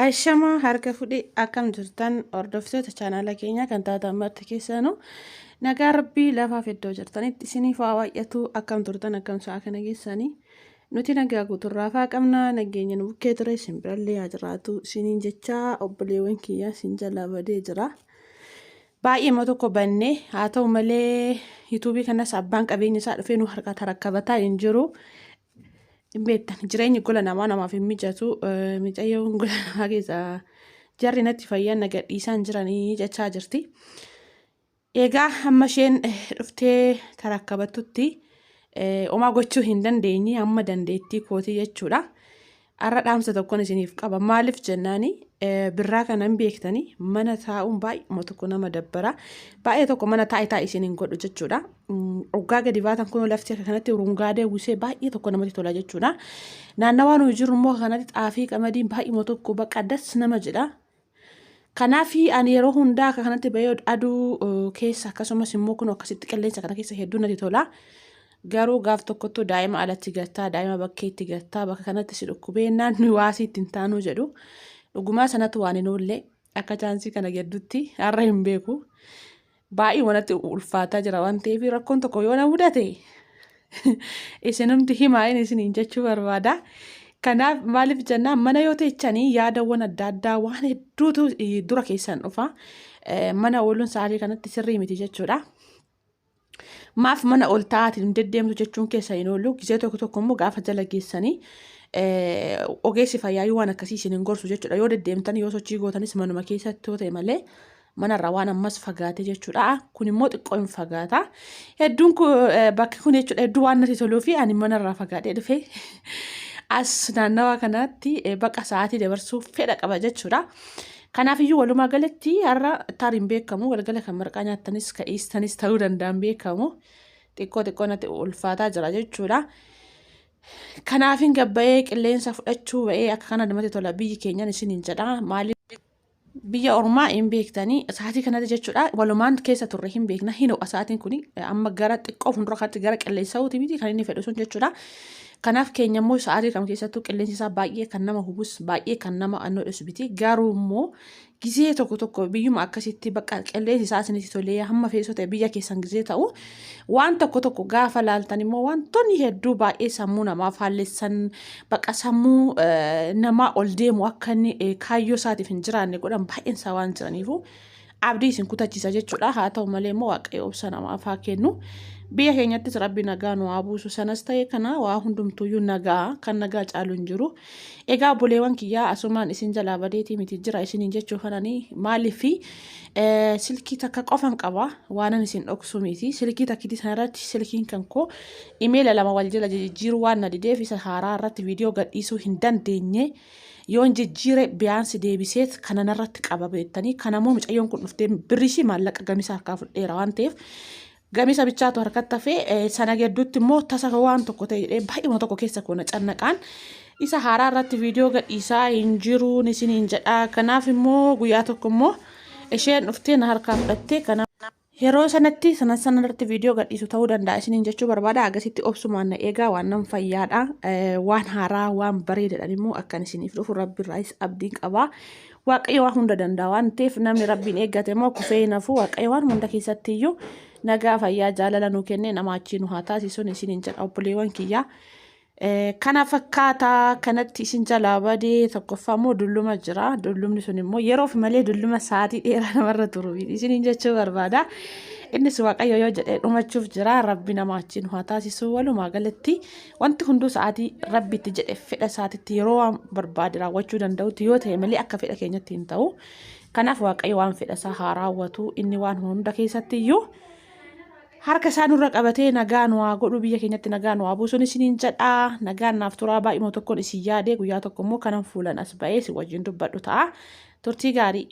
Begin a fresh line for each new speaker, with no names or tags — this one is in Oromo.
Ashama harka fudhi akkam jirtan hordoftoota chaanaala keenyaa kan taatan marti keessanuu nagaa rabbii lafaaf iddoo jirtanitti isiniif haa baay'atu akkam turtan akkam sa'a kana geessanii nuti nagaa guuturraa faa qabna nageenya nu bukkee ture isin birallee haa jiraatu isiniin jechaa obboleewwan kiyyaa isin jalaa badee jira. Baay'eema tokko banne haa ta'u malee yuutuubii kanas abbaan qabeenya isaa dhufee nu harkaa tarakkabataa hin jiru. Hin beektan jireenyi gola namaa namaaf hin mijatu micayyoon gola namaa keessa jarri natti fayyaan na gadhiisaan jiranii jechaa jirti. Egaa hamma isheen dhuftee tarakkabattutti homaa gochuu hin dandeenye hamma dandeettii kootii jechuudha. Har'a dhaamsa tokkon isiniif qaba. Maaliif jennaani birraa kana hin beektani mana taa'uun baay'uma tokko nama dabbara. Baay'ee tokko mana taa'e taa'e isin hin godhu jechuudha. Oggaa gadi baatan kun lafti akka kanatti urungaadee uwwisee baay'ee tokko namatti tola jechuudha. Naannawaa nuyi jirru immoo akka kanatti xaafii qamadiin baay'uma tokko baqa das nama jedha. Kanaaf ani yeroo hundaa akka kanatti bahee aduu keessa akkasumas immoo kun akkasitti qilleensa kana keessa hedduu natti tola. Garuu gaaf tokkottuu daa'ima alatti gattaa, daa'ima bakkeetti gattaa, bakka kanatti si dhukkubee naanni waasii ittiin taanuu jedhu. Dhugumaa sanatu waan hin oolle akka chaansii kana gidduutti har'a hin beeku. Baay'ee wanatti ulfaataa jira waan ta'eef rakkoon tokko yoo na mudate isinumti himaa inni isiniin jechuu barbaada. Kanaaf maaliif jennaan mana yoo teechanii yaadawwan adda addaa waan hedduutu dura keessan dhufa. Mana ooluun sa'aatii kanatti sirrii miti jechuudha. Maaf mana ol taa'aatiin hin deddeemtu jechuun keessa hin oolu. Gizee tokko tokko immoo gaafa jala geessanii ogeessi fayyaayyuu waan akkasii isin hin gorsu jechuudha. Yoo deddeemtan yoo sochii gootanis manuma keessatti yoo ta'e malee manarraa waan ammas fagaate jechuudha. Kun immoo xiqqoo hin fagaata. Hedduun bakki kun jechuudha hedduu waan natti toluu fi ani manarraa fagaadhee dhufe as naannawaa kanatti baqa sa'aatii dabarsuu fedha qaba jechuudha. Kanaafiyyuu walumaa galatti har'a tarii hin beekamu galgala kan marqaa nyaattanis ka dhiistanis ta'uu danda'an beekamu xiqqoo xiqqoo natti ulfaataa jira jechuudha. Kanaafin gabbayee qilleensa fudhachuu ba'ee akka kana namatti tola biyyi keenyan isiniin jedha maaliif biyya ormaa hin beektanii sa'aatii kanatti jechuudha walumaan keessa turre hin beekna hin ho'a sa'aatiin kun amma gara xiqqoo fuuldura kanatti gara qilleensa'uuti miti kan inni fedhu sun jechuudha. Kanaaf keenya immoo sa'aatii kam keessattuu qilleensi isaa baay'ee kan nama hubus baay'ee kan nama annoodhus miti garuu immoo gizee tokko tokko biyyuma akkasitti bakka qilleensi isaa isinitti tolee hamma feesoo ta'e biyya keessan gizee ta'u waan tokko tokko gaafa laaltan immoo wantoonni hedduu baay'ee sammuu namaa faallessan bakka sammuu namaa ol deemu akka inni kaayyoo isaatiif hin jiraanne godhan baay'een isaa waan jiraniifu abdii isin kutachiisa jechuudha. Haa ta'u malee immoo Waaqayyo obsa namaaf haa kennu. Biyya keenyattis Rabbi nagaa nu haa buusu. Sanas ta'e kana waa hundumtuuyyuu nagaa kan nagaa caalu hin jiru. Egaa obboleewwan kiyyaa asumaan isin jalaa badeetii miti jira isiniin jechuuf anani maaliif silkii takka qofan qaba waanan isin dhoksu miti. Silkii takkitii sanarratti silkiin kan koo imeela lama wal jala jijjiiruu waan na dideef isa haaraa irratti viidiyoo gadhiisuu hin dandeenye. Yoon jijjiire biyaansi deebiseet kana narratti qaba beektanii kana immoo mucayyoon kun dhuftee birri ishii maallaqa gamisa harkaa fudheera waan ta'eef gamisa bichaatu harkatti hafee sana gidduutti immoo tasa waan tokko ta'e jedhee baay'uma tokko keessa koo na cannaqaan isa haaraa irratti viidiyoo gadhiisaa hin jiruun isiniin jedha kanaaf immoo guyyaa tokko immoo isheen dhuftee na harkaa fudhattee kana Yeroo sanatti sana sana irratti viidiyoo gadhiisu ta'uu danda'a isiniin jechuu barbaada. Agasitti obsumaan na eegaa waan nan fayyaadha. Waan haaraa waan bareedaadhaan immoo akkan isiniif dhufu rabbi irraayis abdiin qaba. Waaqayyo waan hunda danda'a waan ta'eef namni rabbiin eeggate immoo kufee hin hafu. Waaqayyo waan hunda keessatti iyyuu nagaa fayyaa jaalala nu kennee nama achii nu haa taasisuun isiniin jedha obboleewwan kiyyaa. Kana fakkaata kanatti isin jalaa badee tokkoffaa immoo dulluma jira. Dullumni sun immoo yeroof malee dulluma sa'aatii dheeraa namarra turu miti isiniin jechuu barbaada. Innis Waaqayyo yoo jedhee dhumachuuf jira. Rabbi nama achiin haa taasisu. Walumaa galatti wanti hunduu sa'aatii Rabbi itti jedhe fedha isaatitti yeroo waan barbaade raawwachuu danda'utti yoo ta'e malee akka fedha keenyatti hin ta'u. Kanaaf Waaqayyo waan fedha isaa haa raawwatu. Inni waan hunda keessatti iyyuu Harka isaa nurra qabatee nagaa nu haa godhu biyya keenyatti nagaa nu haa buusun isiniin jedha nagaan naaf turaa baay'uma tokkoon isin yaade guyyaa tokko immoo kanan fuulan as ba'ee isin wajjin dubbadhu ta'a turtii gaarii.